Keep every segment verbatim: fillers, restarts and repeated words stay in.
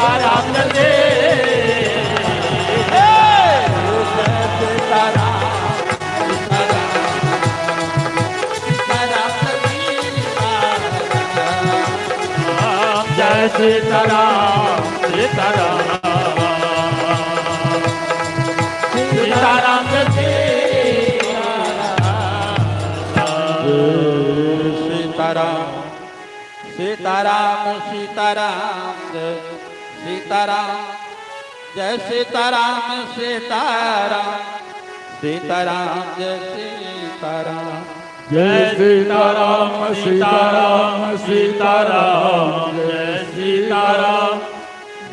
राम जी। हे! जय सीताराम, सीताराम, सीताराम, सीताराम। जय सीताराम, सीताराम, सीताराम, जय सीताराम। सीताराम, सीताराम, जय सीताराम, जय सीताराम, सीताराम, सीताराम, जय सीताराम। जय सीताराम, सीताराम, सीताराम, जय सीताराम।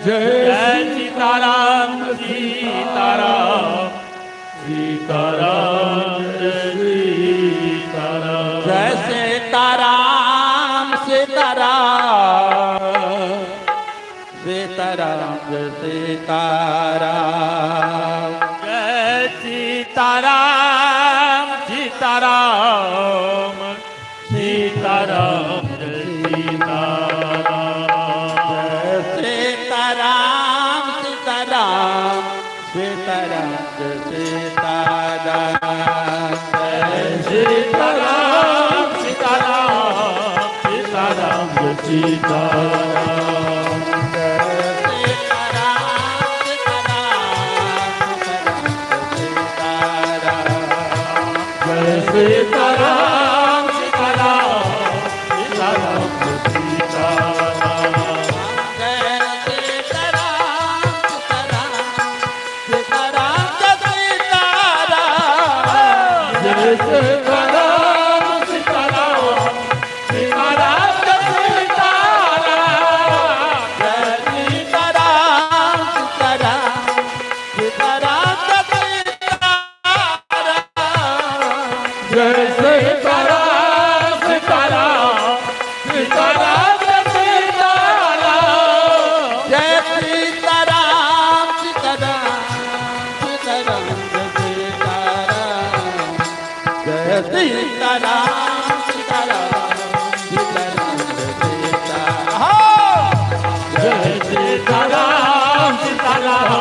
जय जय सीताराम, सीताराम, सीताराम, जय सीताराम। जय सीताराम, सीताराम, सीताराम, जय सीताराम। जय सीताराम, सीताराम, सीताराम, जय सीताराम। जय सीताराम, सीताराम, सीताराम, जय सीताराम। जय सीताराम, सीताराम, सीताराम, जय सीताराम। जय सीताराम, सीताराम, सीताराम, जय सीताराम। जय सीताराम, सीताराम, सीताराम, सीताराम। जय सीताराम, सीताराम, सीताराम, जय सीताराम। जय सीताराम, सीताराम, सीताराम, जय सीताराम। जय सीताराम, सीताराम, सीताराम, जय सीताराम। जय सीताराम, सीताराम, सीताराम, जय सीताराम। जय सीताराम, सीताराम, सीताराम, जय सीताराम। जय सीताराम, सीताराम, सीताराम, जय सीताराम। हाँ। जय सीताराम, सीताराम,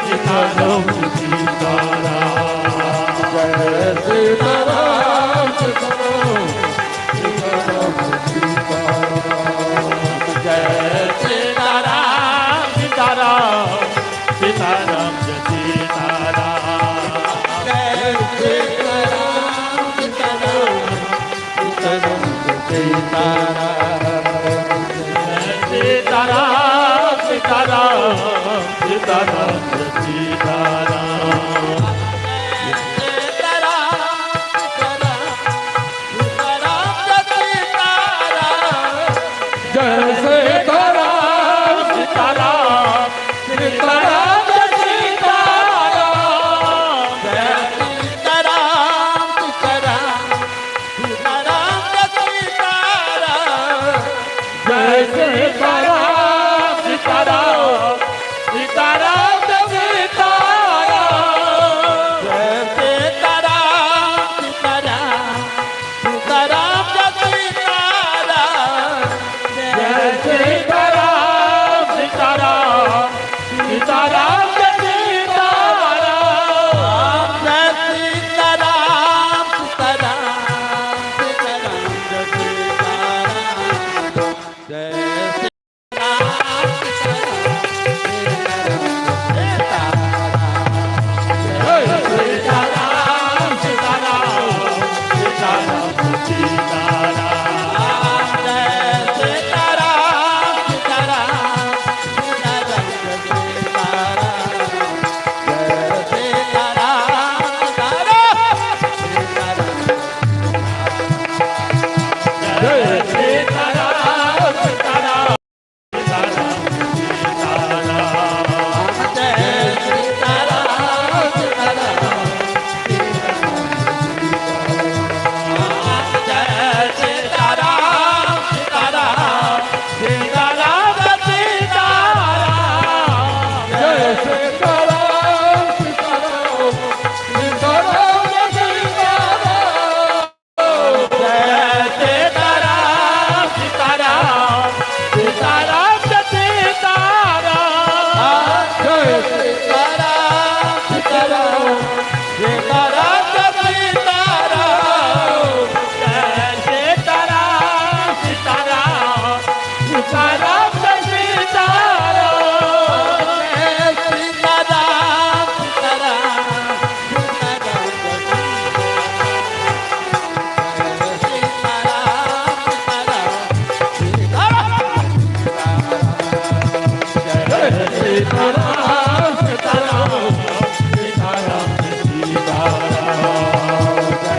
सीताराम, सीताराम। जय सीताराम, सीताराम, सीताराम, सीताराम। जय सीताराम, सीताराम, सीताराम, जय सीताराम। जय सीताराम, सीताराम, सीताराम, जय सीताराम। सीताराम, सीताराम, सीताराम, जय सीताराम। सीताराम, सीताराम, सीताराम, जय सीताराम। जय सीताराम, सीताराम, सीताराम, जय सीताराम। जय सीताराम, सीताराम, सीताराम, जय सीताराम। जय सीताराम, सीताराम, सीताराम, जय सीताराम। सीताराम, सीताराम, सीताराम, सीताराम।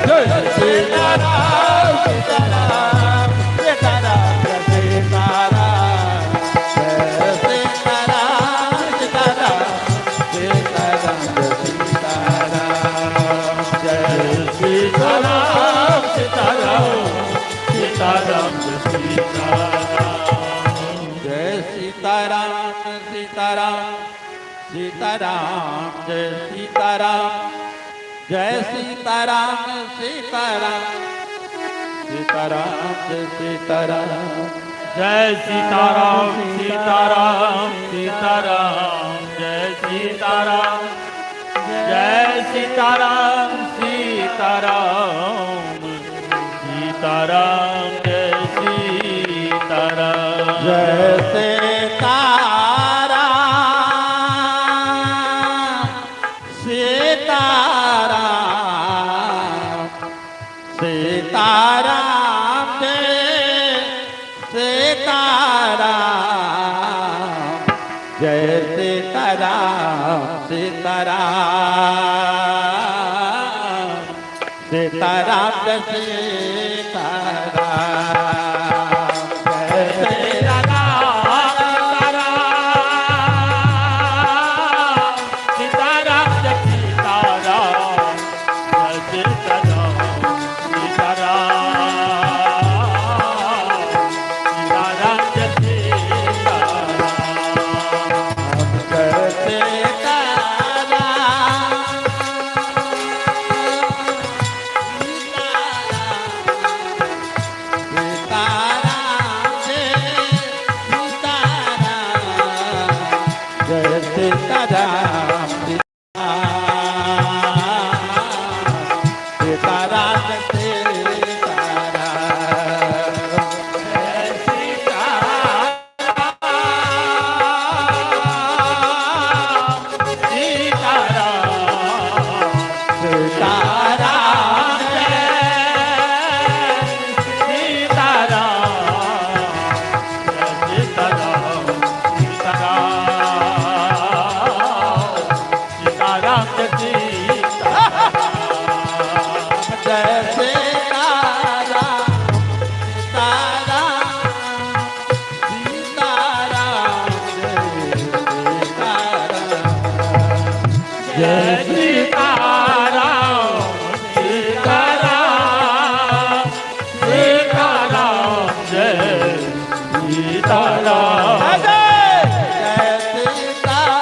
जय सीताराम, सीताराम, सीताराम, जय सीताराम, सीताराम, सीताराम, सीताराम, जय सीताराम, जय सीताराम, सीताराम, सीताराम, जय सीताराम। जय सीताराम, सीताराम, सीताराम, जय सीताराम, जय सीताराम, सीताराम, सीताराम, जय सीताराम। जय सीताराम, सीताराम, सीताराम, जय सीताराम, जय सीताराम, सीताराम। सीताराम, जय सीताराम। जय सीताराम, सीताराम, सीताराम, जय सीताराम, जय सीताराम, सीताराम। सीताराम जय सीताराम, जय सीताराम, सीताराम जय सीताराम, जय सीताराम, सीताराम, सीताराम जय सीताराम, जय सीताराम। सीताराम, जय सीताराम, जय सीताराम, सीताराम, सीताराम, जय सीताराम। जय सीताराम। सीताराम, सीताराम, जय सीताराम, जय सीताराम, सीताराम, सीताराम, जय सीताराम, जय सीताराम, सीताराम। सीताराम, जय सीताराम। जय सीताराम, सीताराम, सीताराम, जय सीताराम। जय सीताराम। सीताराम, सीताराम, जय सीताराम। जय सीताराम, सीताराम, सीताराम, जय सीताराम।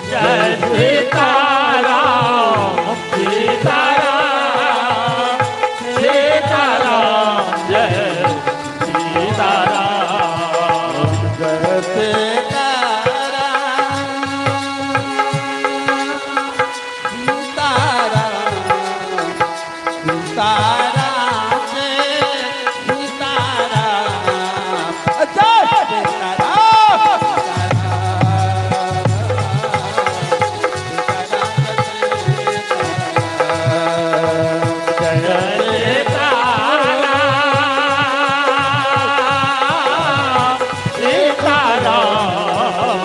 जय सीताराम, सीताराम। सीताराम, जय सीताराम, जय सीताराम, सीताराम, सीताराम, जय सीताराम, सीताराम। सीताराम जय सीताराम, सीताराम, सीताराम,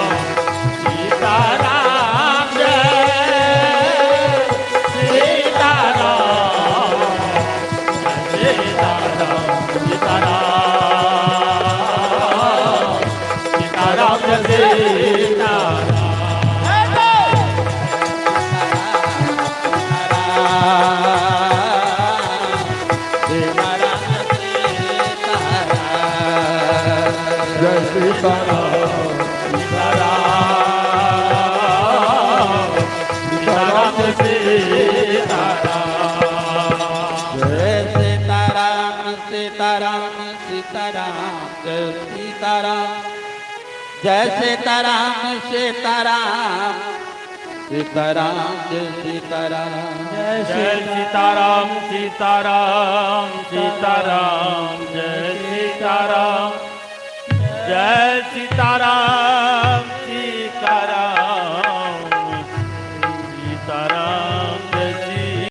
सीताराम जय सीताराम। सीताराम, सीताराम, जय सीताराम। सीताराम, सीताराम, जय सीताराम। जय सीताराम, सीताराम, सीताराम, जय सीताराम। जय सीताराम, सीताराम, सीताराम, जय सीताराम। जय सीताराम, सीताराम, सीताराम, जय सीताराम। जय सीताराम।